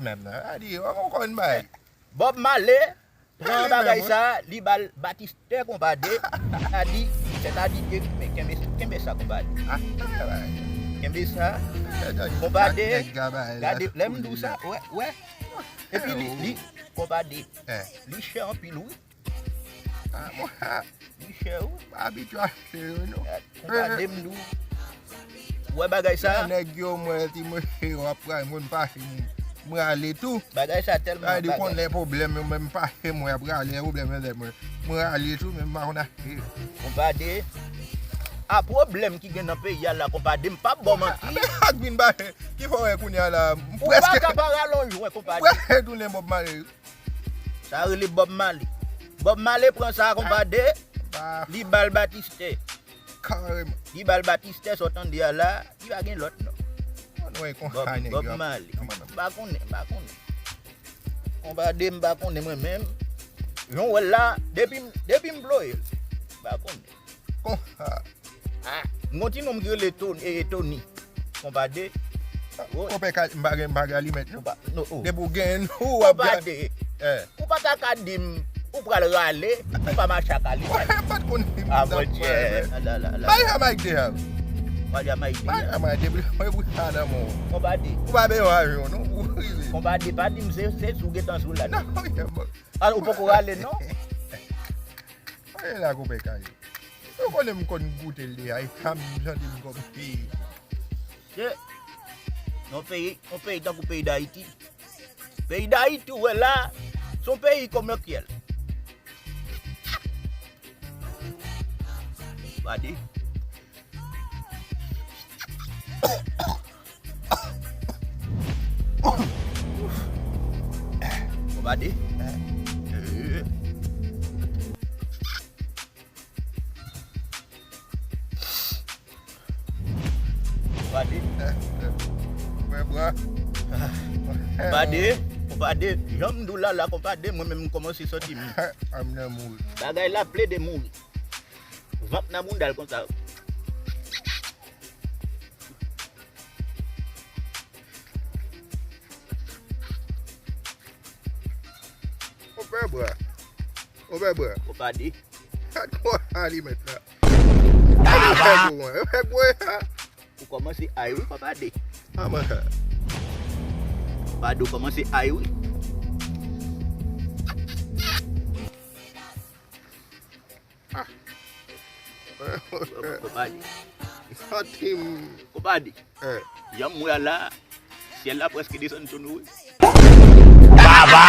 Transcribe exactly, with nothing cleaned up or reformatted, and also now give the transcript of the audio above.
menm nan. A di, w konn bay. Bob Marley pran bagay sa, li ba l Batistè, konpade. A di, sètadi ke, men kenbe, kenbe sa, konpade. Kenbe sa, konpade. Gade, lè m di w sa, wè, wè. Epi li, li, konpade, li chè anpil, wi. Ah, mwen, li chè, wi. Pa abitye achte yo, non. Konpade m di w. Wè bagay sa? Nèg yo, mwen, ti mwen, yo ap pran, mwen, m pa, mwen ale tou. Bagay sa tèlman bagay. Sa di, konn lè pwoblèm yo, men m pa, mwen ap rale, lè pwoblèm yo, lè mwen, mwen ale tou, men m pa konn achte yo. Konpade, a pwoblèm ki gen nan peyi a la, konpade, m p ap ba w manti. Ak vin ba, ki fè w wè kounye a la, m prèske, ou pa ka pa rale yon jwèt, konpade. M prèske tounen Bob Marley. Sa rele Bob Marley. Bob Marley pran sa, konpade, li ba l Batistè. Kareman. Li ba l Batistè, sa w tande a la, li pa gen lòt non. Bob, Bob Marley. M pa konnen, m pa konnen. Konpade, m pa konnen mwen menm. Jan w wè l la, depi m, depi m blowe l, m pa konnen. Konsa. Ah, m gon ti nonm ki rele Tony, eh, Tony. Konpade. Konpè, m pa gen, m pa gen alimèt, non. Depi w gen, ou ap konpade. Ou pa ta ka di m, ou pral rale, ou pa mache ak alimèt. Mwen pa t konn di m. Ah, Bondye. Bay a Mike de a. Bay a Mike de a. Bay a Mike de, mwen pou sa nan men w. Konpade. Ou pa bezwen avyon, non, pou rive. Konpade, pa di m se, se sou gentan sou la. Non, ou poko rale, non. Aye la, konpè Kay. Ou konnen m konn goute l deja, e sa m santi m kòm peyi. Se yon peyi, yon peyi tankou peyi Dayiti. Peyi Dayiti, ou wè la, se yon peyi kòmèkyèl. Gade. Konpade. Konpade. Konpade. Konpade. Jan m di w la, la, konpade, mwen menm m kòmanse santi m. Bagay la plede mouri. Vant nan bounda l konsa. Ou fè bra. Ou fè bra. Ou pa di. Gad bwa alimèt la. Gade fè gwo an. Fè gwo an. Ou kòmanse ay wi, pa di. Aman. Pa di ou kòmanse ay wi. Ah. Konpadi. Santi m. Konpadi. Eh. Jan m wè a la, syèl la prèske desann sou nou, wi. Baba!